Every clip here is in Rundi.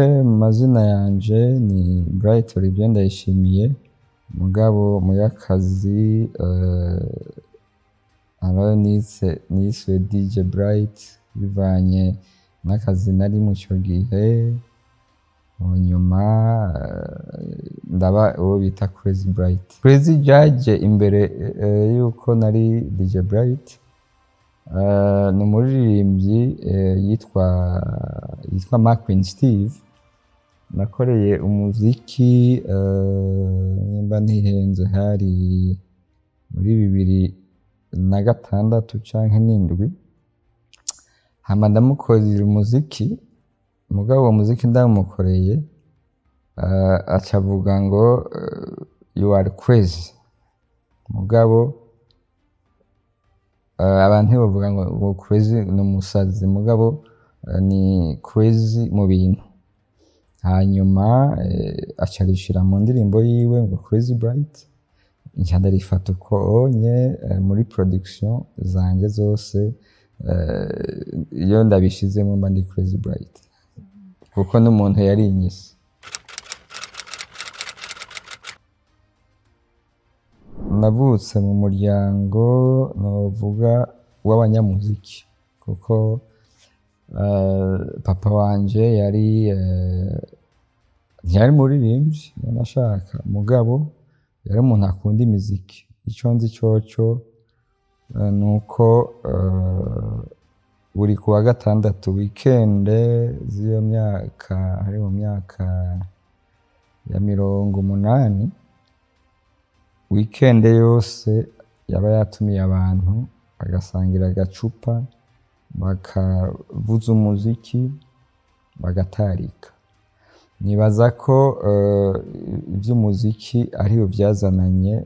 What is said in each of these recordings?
Jewe mu mazina yanje ni Bright Olivier Ndayishimiye, mugabo mu y'akazi harayo niswe DJ Bright bivanye n'akazi narimwo ico gihe, mu nyuma ndaba uwo bita Crazy Bright. Crazy ryaje imbere yuko nari DJ Bright, ni umuririmbyi yitwa Marquin Steve, nakoreye umuziki nimba ntihenze hari muri 2006 canke 7, hama ndamukorera umuziki, mugabo uwo muziki ndawumukoreye aca avuga ngo "You are crazy", mugabo abantu ntibovuga ngo crazy ni umusazi, mugabo ni crazy mu bintu. Hanyuma aca arishira mu ndirimbo yiwe ngo Crazy Bright, nca ndarifata uko onye muri production zanje zose, iyo ndabishizemwo mba ndi Crazy Bright, kuko n'umuntu yarinyise. Navutse mu muryango novuga w'abanyamuziki, kuko papa wanje yari ntiyari umuririmbyi wanashaka, mugabo yari umuntu akunda imiziki. Ico nzi coco nuko buri kuwa gatandatu, weekend z'iyo myaka, hari mu myaka ya 80, weekend yose yaba yatumiye abantu bagasangira agacupa, bakavuza umuziki, bagatarika. Nibaza ko ivy'umuziki ariho vyazananye,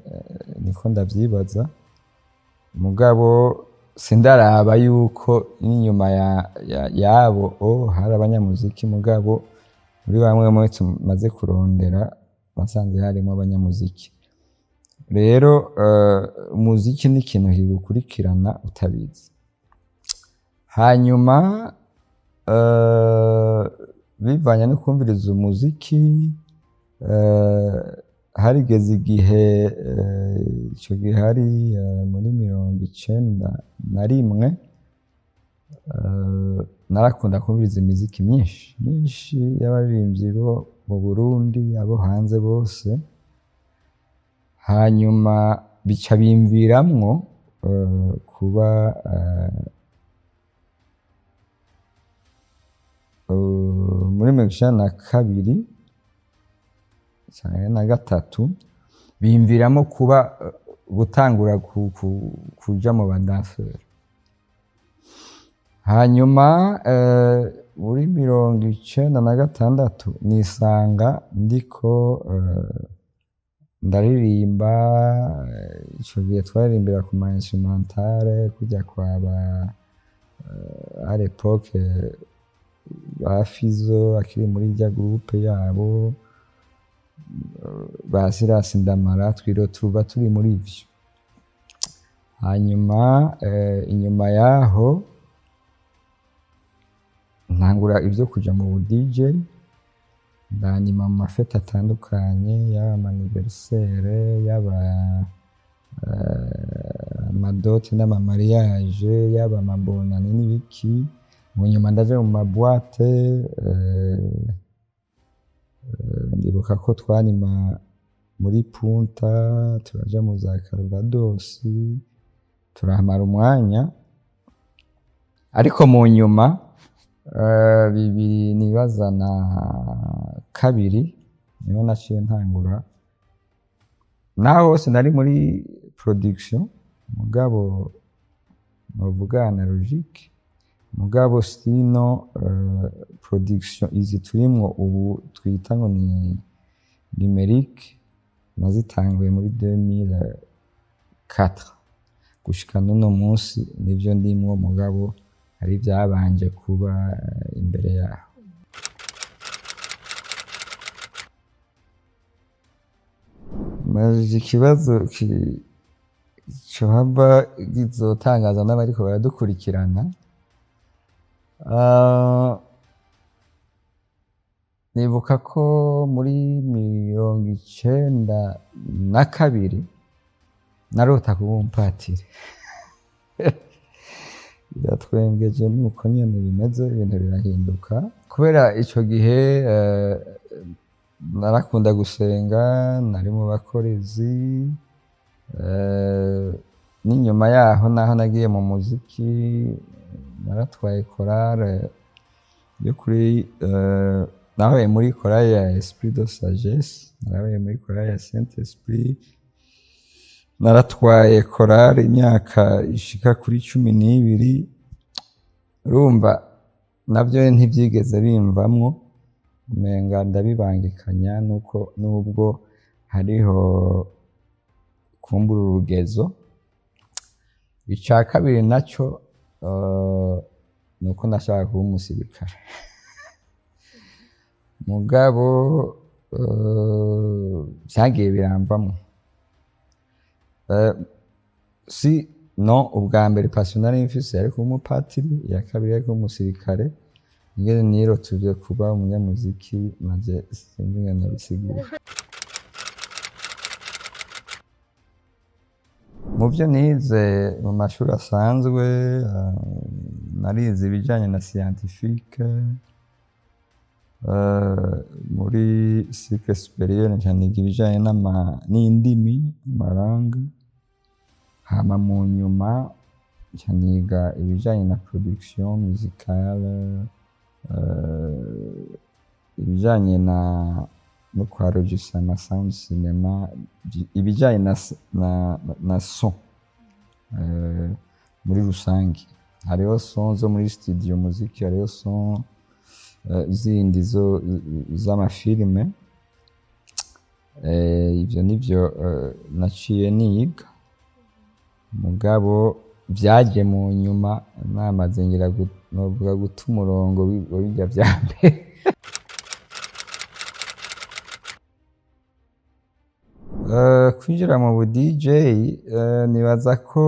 niko ndavyibaza, mugabo sindaraba yuko n'inyuma yabo hari abanyamuziki, mugabo muri bamwe mwe tumaze kurondera nasanze harimwo abanyamuziki. Rero umuziki ni ikintu kigukurikirana utabizi. Hanyuma bivanye no kwumviriza umuziki, harigeze igihe, ico gihe hari muri 91, narakunda kwumviriza imiziki myinshi myinshi y'abaririmbyi bo mu Burundi, abo hanze bose, hanyuma bica bimviramwo kuba muri 92 canke na 3, bimviramo kuba gutangura kuja mu badanseri. Hanyuma muri 96 nisanga ndiko ndaririmba, ico gihe twaririmbira ku ma instrumentale kurya kwa ba à l'époque ba Fizzo akiri muri irya groupe yabo, ba Silas Ndamara, twiroturuva turi muri ivyo. Hanyuma inyuma yaho ntangura ivyo kuja mu bu DJ, ndanima mu mafete atandukanye, yaba ama anniversaire, yaba amadote n'ama mariage, yaba amabonane n'ibiki. Mu nyuma ndaja mu ma boîte, ndibuka ko twanima muri Punta, turaja mu za Calvados, turahamara umwanya, ariko mu nyuma bibiri nibaza na kabiri niho naciye ntangura, naho hose nari muri production, mugabo novuga analogique, mugabo sino production izi turimwo ubu twita ngo ni numérique nazitanguye muri 2004 gushika n'uno munsi nivyo ndimwo, mugabo hari ivyabanje kuba imbere yaho. Mbajije ikibazo cohava kizotangaza n'abariko baradukurikirana. Nibuka ko muri 92 narota kuba umupatiri. Biratwengeje, nuko nyene bimeze, ibintu birahinduka. Kubera ico gihe narakunda gusenga, nari mu bakorezi, n'inyuma yaho naho nagiye mu muziki, naratwaye chorale yo kuri nabaye muri chorale ya Esprit de Sagesse, narabaye muri chorale ya Saint Esprit, naratwaye chorale imyaka ishika kuri 12. Urumva navyo ntivyigeze bimvamwo, umenga ndabibangikanya, nuko nubwo hariho kumbura urugezo. Ica kabiri naco nuko nashaka kuba umusirikare, mugabo vyagiye biramvamwo. Si no ubwa mbere passion nari mfise yari kuba umupatiri, iya kabiri yari kuba umusirikare. Ingene nirotuvye kuba umunyamuziki maze sinzi ingene nobisigura. Mu vyo nize mu mashuri asanzwe, narize ibijanye na scientifique, muri cycle supérieur nca niga ibijanye n'indimi, ama langue, hama mu nyuma nca niga ibijanye na production musicale, ibijanye na no kwarojisa ama sound cinéma, ibijanye na son muri rusange. Hariho son zo muri studio muziki, hariho son zindi zo z'amafilime. Ivyo nivyo naciye niga, mugabo vyaje mu nyuma namaze ngira novuga guta umurongo wa birya vya mbere. Kwinjira mu bu DJ, nibaza ko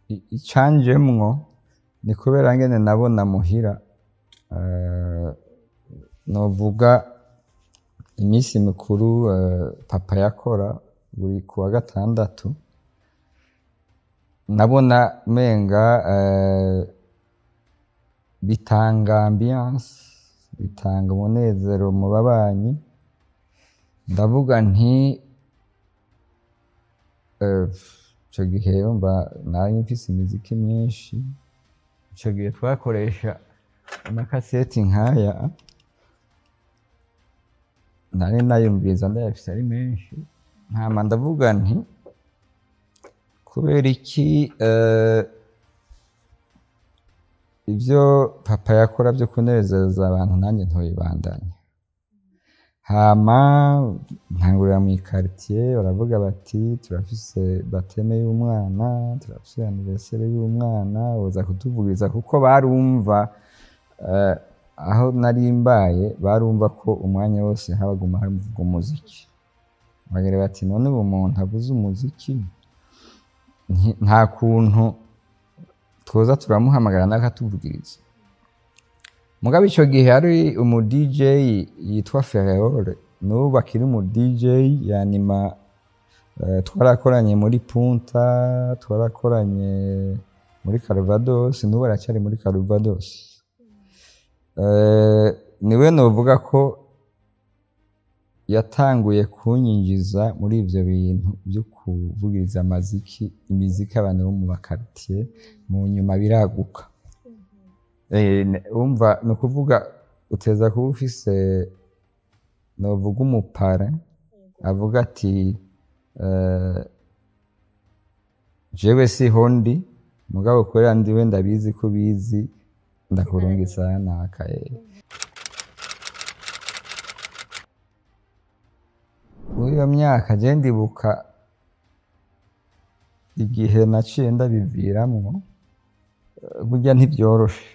icanjemwo ni kubera ngene nabona muhira, novuga imisi mikuru papa yakora buri kuwa gatandatu, nabona menga bitanga ambiance, bitanga umunezero mu babanyi. Ndavuga nti ico gihe urumva nari mfise imiziki myinshi, ico gihe twakoresha amakaseti nkaya, nari nayumviriza ndayafise ari menshi. Hama ndavuga nti kubera iki ivyo papa yakora vyo kunezeza abantu nanjye ntobibandanya. Hama ntangurira mw'i quartier, baravuga bati turafise baptême y'umwana, turafise anniversaire y'umwana, woza kutuvugiriza, kuko barumva aho nari mbaye, barumva ko umwanya wose habaguma havuga umuziki. Bagira bati none ubu umuntu avuze umuziki nta kuntu twoza turamuhamagara n'akatuvugiriza. Mugabo ico gihe hari umu DJ yitwa Ferreol, n'ubu akiri umu DJ yanima, twarakoranye muri Punta, twarakoranye muri Calvados, n'ubu aracyari muri Calvados. Niwe novuga ko yatanguye kunyinjiza muri ivyo bintu vyo kuvugiriza imiziki abantu bo mu makartier, mu nyuma biraguka. Umva ni ukuvuga uteza kuba ufise novuga umupare avuga ati jewe siho ndi, mugabo kubera ndiwe ndabizi ko ubizi, ndakurungitsa naka. Muri iyo myaka je ndibuka igihe naciye ndabiviramwo, burya ntivyoroshe,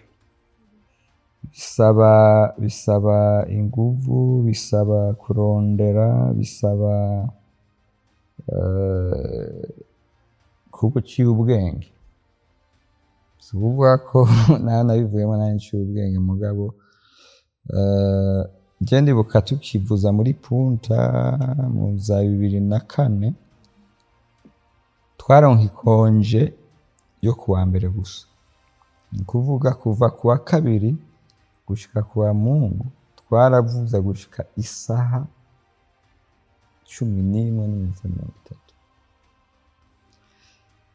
bisaba inguvu, bisaba kurondera, bisaba kuba uciye ubwenge. Si ukuvuga ko naho nabivuyemo nari nciye ubwenge, mugabo Je ndibuka tukivuza muri Punta mu za 2004, twaronka i congé yo kuwa mbere gusa. Ni ukuvuga kuva kuwa kabiri gushika kuwa Mungu twaravuza gushika isaha 11:30.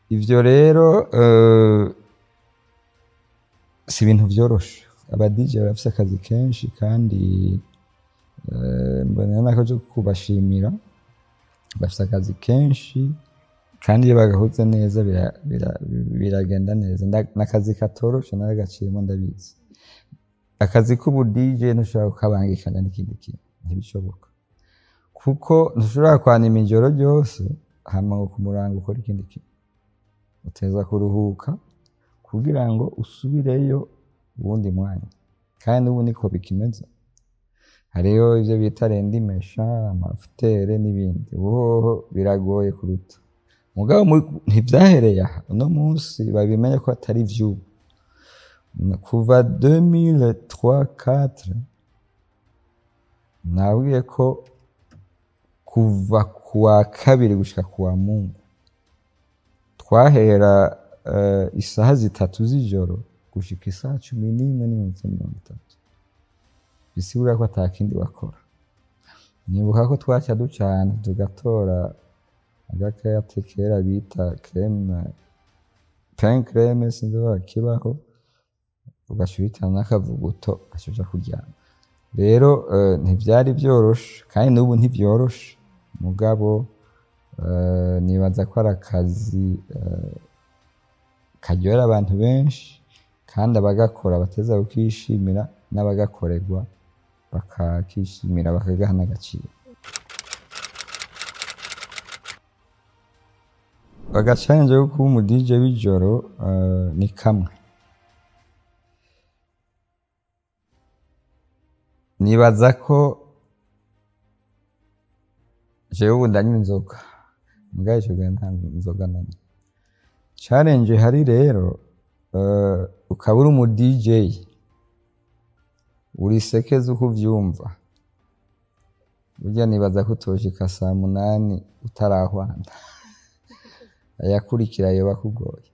Ivyo rero si ibintu vyoroshe. Aba DJ barafise akazi kenshi, kandi mbona nako cyo kubashimira. Bafise akazi kenshi, kandi iyo bagakoze neza biragenda neza. N'akazi katoroshe, naragaciyemo, ndabizi. Akazi k'ubu DJ ntushobora kukabangikanya n'ikindi kintu, ntibishoboka, kuko ntushobora kwanima ijoro ryose hama ngo kumurango ukore ikindi kintu. Uteza kuruhuka kugira ngo usubireyo uwundi mwanya, kandi n'ubu niko bikimeze. Hariho ibyo bita rendimesha, amafutere n'ibindi. Ubu biragoye kuruta. Mugabo ntivyahereye aha, uno munsi babimenye ko atari ivy'ubu. Kuva 2003, 4, nabwiye ko kuva kuwa kabiri gushika kuwa Mungu twahera isaha 3 z'ijoro gushika isaha 11:30, bisigura ko atakindi bakora. Nibuka ko twaca ducana, tugatora agakate kera bita crème, pain crème, sinzi ko kibaho, ugaca uhitana n'akavuguto, ugaca uja kuryama. Rero ntivyari vyoroshe, kandi n'ubu ntivyoroshe, mugabo nibaza ko ari akazi karyohera abantu benshi, kandi abagakora bateza kukishimira, n'abagakorerwa bakakishimira, bakagaha n'agaciro. Aga challenge ko kuba umu DJ w'ijoro ni kamwe. Nibaza ko jewe ubu ndanywa inzoga, mugabo ico gihe nta nzoga nanywa. Challenge ihari rero, ukaba uri umu DJ urisekeza uko uvyumva, burya nibaza ko utoshika saa 8 utarahwana, ayakurikira yoba akugoye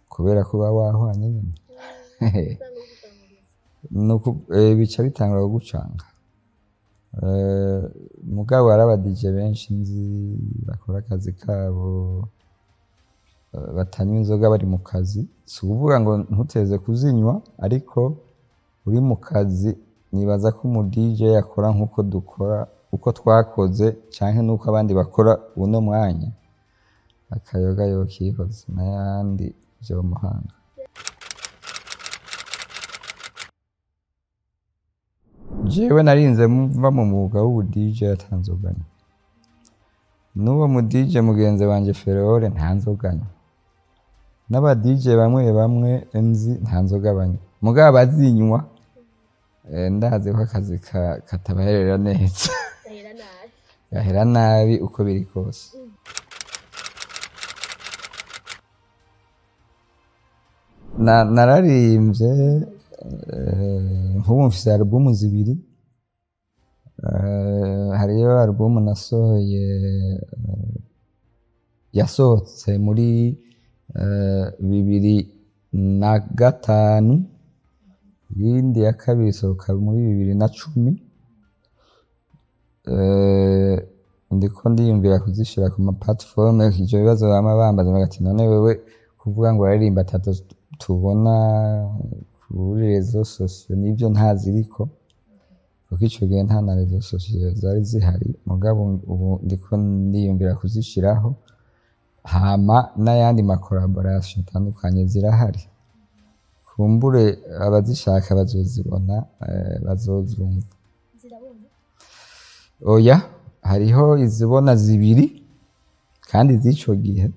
kubera ko uba wahwanye nyene. Nuko bica bitangura kugucanga. Mugabo hari aba DJ benshi nzi bakora akazi kabo, batanywa inzoga bari mu kazi. Si ukuvuga ngo ntuteze kuzinywa, ariko uri mu kazi nibaza ko umu DJ akora nk'uko dukora, uko twakoze canke n'uko abandi bakora uno mwanya, akayoga yokihoza n'ayandi vyomuhanga. Jewe narinze mva mu mwuga w'ubu DJ ata nzoga nywa. N'uwo mu DJ mugenzi wanje Ferore nta nzoga anywa. N'aba DJ bamwe bamwe nzi nta nzoga banywa. Mugabo abazinywa, ndazi ko akazi katabaherera neza. Gahera nabi. Gahera nabi uko biri kose. Nararirimvye, nk'ubu mfise album 2. Hariyo album nasohoye, yasohotse muri 2005, iyindi ya kabiri isohoka muri 2010. Ndiko ndiyumvira kuzishira ku ma platform. Ivyo bibazo bama bambaza bagati none wewe kuvuga ngo uraririmba atatu tubona kuri réseaux sociaux, nivyo ntaziriko, kuko ico gihe nta na réseaux sociaux zari zihari. Mugabo ubu ndiko ndiyumvira kuzishiraho, hama n'ayandi ma collaboration atandukanye zirahari, kumbure abazishaka bazozibona, bazozumva. Zirabona? Oya, hariho izibona 2 kandi z'ico gihe.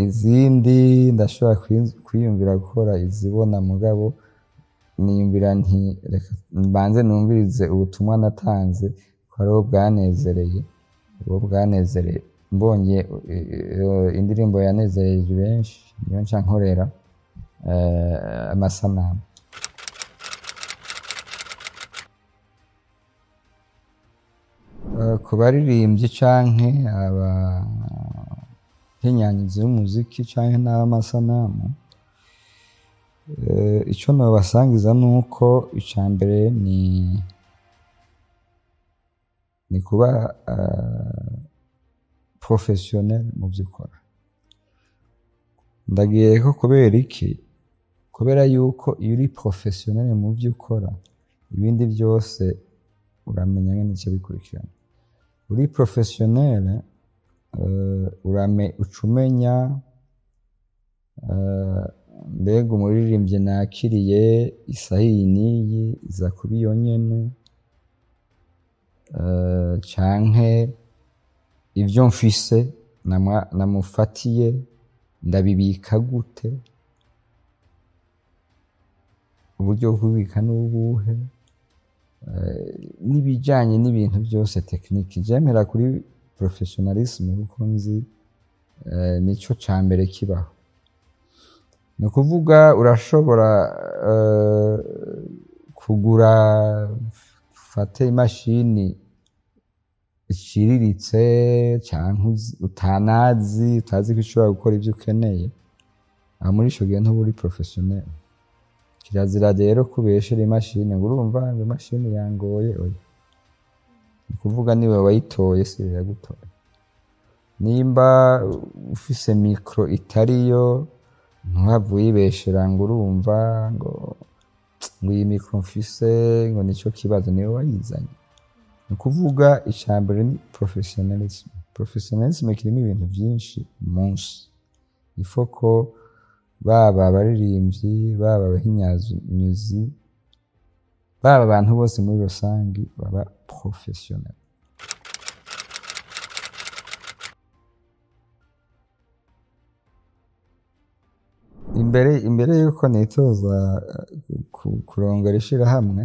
Izindi ndashobora kwiyumvira gukora izibona, mugabo niyumvira nti reka mbanze numvirize ubutumwa natanze ko ariho bwanezereye, ubwo bwanezereye mbonye indirimbo yanezereje benshi, niyo nca nkorera amasanamu. Ku baririmbyi canke abahinyanyizi b'umuziki canke n'abamasanamu, ico nobasangiza nuko ica mbere ni kuba professionnel mu vyo ukora. Ndagiyeko kubera iki? Kubera yuko iyo uri professionnel mu vyo ukora, ibindi vyose uramenya ngene bica bikurikirana. Uri professionnel, uca umenya mbega umuririmbyi nakiriye isaha iyi n'iyi iza kuba iyo nyene, canke ivyo mfise namufatiye ndabibika gute, uburyo bwo kubibika n'ubuhe, n'ibijanye n'ibintu byose technique. Je mpera kuri professionnalisme kuko nzi nico ca mbere kibaho. Ni ukuvuga urashobora kugura, ufate imashini iciriritse canke utanazi, utazi ko ishobora gukora ivyo ukeneye, aho muri ico gihe ntuba uri professionnel. Kirazira rero kubeshera imashini ngo urumva ngo imashini yangoye, oya. Ni ukuvuga niwe wayitoye, si yo yagutoye. Nimba ufise micro itariyo, ntuhave uyibeshera ngo urumva ngo iyi micro mfise ngo nico kibazo, niwe wayizanye. Ni ukuvuga ica mbere ni professionnalisme. Professionnalisme kirimo ibintu vyinshi munsi. Il faut ko baba abaririmbyi, baba abahinyanyuzi, baba abantu bose muri rusangi baba professionnel. Imbere yuko nitoza kurongora ishirahamwe,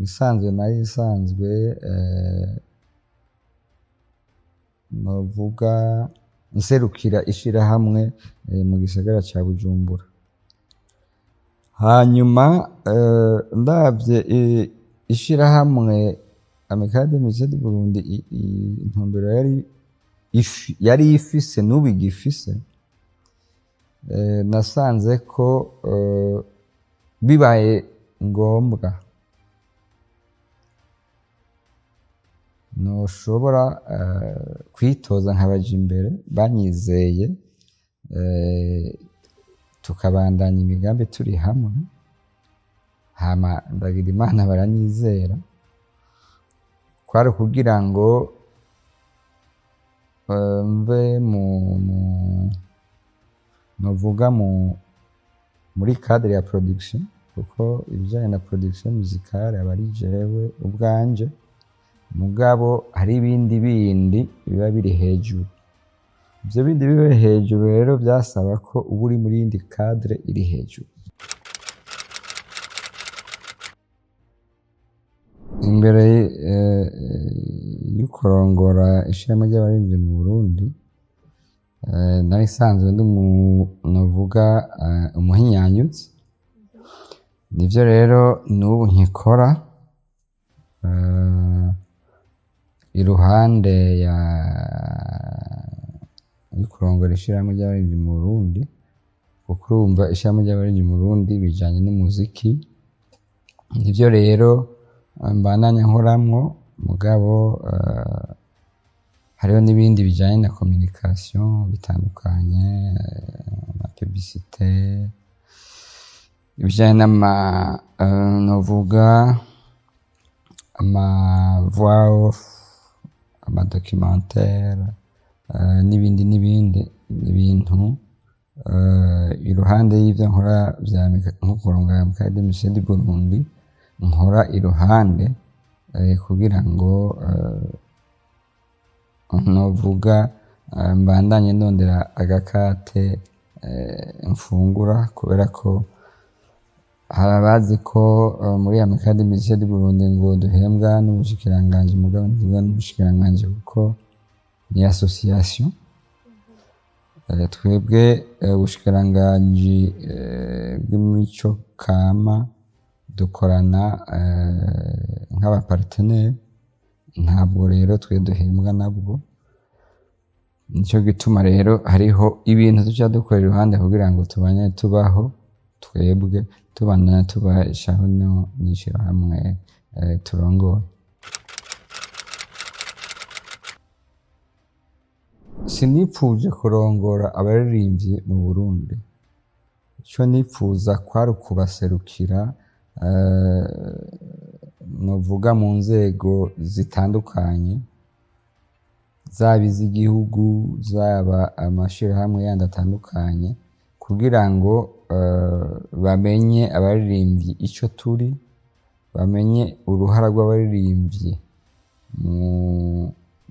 isanzwe nayo isanzwe, novuga nserukira ishirahamwe mu gisagara ca Bujumbura. Hanyuma ndavye ishirahamwe Amicale des Musiciens du Burundi, intumbero yari ifise n'ubu igifise, nasanze ko bibaye ngombwa noshobora kwitoza nkabaja imbere banyizeye, tukabandanya imigambi turi hamwe. Hama ndagira Imana baranyizera, kwari ukugira ngo mve mu novuga muri cadre ya production, kuko ibijanye na production musicale aba ari jewe ubwanje, mugabo hari ibindi bindi biba biri hejuru. Ivyo bindi biba hejuru rero vyasaba ko uba uri muri yindi cadre iri hejuru. Imbere y'ukurongora ishirahamwe ry'abaririmbyi mu Burundi, nari nsanzwe ndi novuga umuhinyanyuzi. Nivyo rero n'ubu nkikora, iruhande ya y'ukurongora ishirahamwe ry'abaririmbyi mu Burundi, kuko urumva ishirahamwe ry'abaririmbyi mu Burundi bijanye n'umuziki. Nivyo rero mbandanya nkoramwo, mugabo hariho n'ibindi bijanye na communication bitandukanye, ama publicité, ibijanye n'ama novuga ama voix off, ama documentaire, n'ibindi n'ibindi ibintu iruhande y'ivyo nkora vya nko kurongora Amicale des Musiciens du Burundi, nkora iruhande kugira ngo novuga mbandanye ndondera agakate mfungura, kubera ko hari abazi ko muri Amicale des Musiciens du Burundi ngo duhembwa n'ubushikiranganji, mugabo ntiduhembwa n'ubushikiranganji kuko ni association. Twebwe ubushikiranganji bw'imico kama dukorana nk'abapartenaire. Ntabwo rero twe duhembwa nabwo. Nicyo gituma rero hariho ibintu tuca dukora iruhande kugira ngo tubane tubaho twebwe, tubandanya tubashaho n'ishirahamwe turongoye. Sinipfuje kurongora abaririmbyi mu Burundi. Ico nipfuza kwari ukubaserukira, novuga mu nzego zitandukanye, zaba iz'igihugu, zaba amashirahamwe yandi atandukanye, kugira ngo bamenye abaririmbyi ico turi, bamenye uruhara rw'abaririmbyi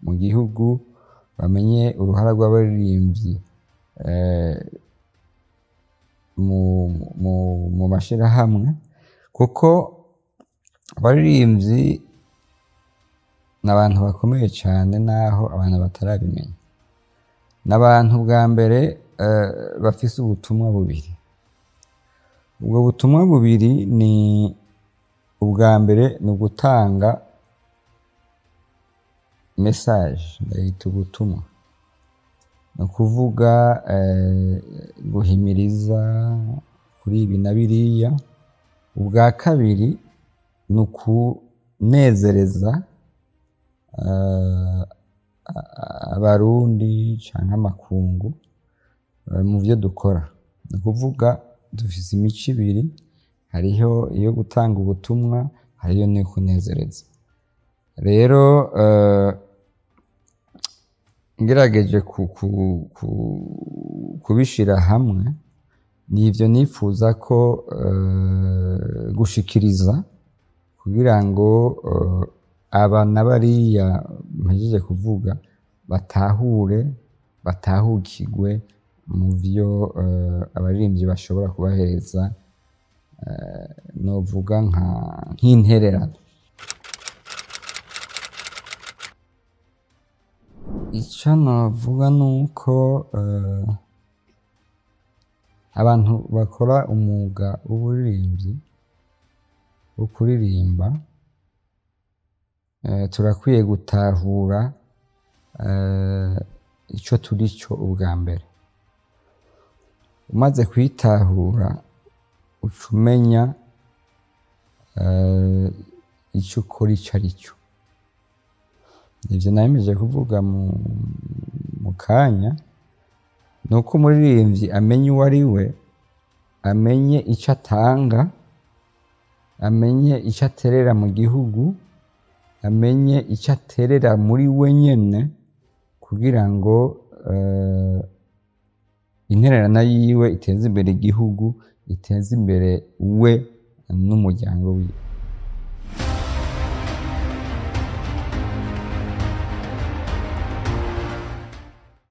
mu gihugu, bamenye uruhara rw'abaririmbyi mu mashirahamwe, kuko abaririmbyi ni abantu bakomeye cane naho abantu batarabimenya. Ni abantu bwa mbere bafise ubutumwa bubiri. Ubwo butumwa bubiri ni ubwa mbere ni ugutanga message, ndayita ubutumwa, ni ukuvuga guhimiriza kuri ibi na biriya. Ubwa kabiri ni ukunezereza abarundi canke amakungu mu vyo dukora. Ni ukuvuga dufise imico ibiri, hariho iyo gutanga ubutumwa, hariyo n'iyo kunezereza. Rero ngerageje kubishira hamwe, nivyo nifuza ko gushikiriza kugira ngo aba na bariya mpejeje kuvuga batahure, batahukirwe mu vyo abaririmbyi bashobora kubahereza, novuga nk'intererano. Ico novuga nuko abantu bakora umwuga w'uburirimbyi, wo kuririmba, turakwiye gutahura ico turi cyo ubwa mbere. Umaze kwitahura uca umenya ico ukora ico ari cyo. Ivyo nabimejeje kuvuga mu kanya, ni uko umuririmbyi amenya uwo ari we, amenye ico atanga, amenye ico aterera mu gihugu, amenye ico aterera muri we nyene, kugira ngo intererano yiwe iteze imbere igihugu, iteze imbere we n'umuryango wiwe.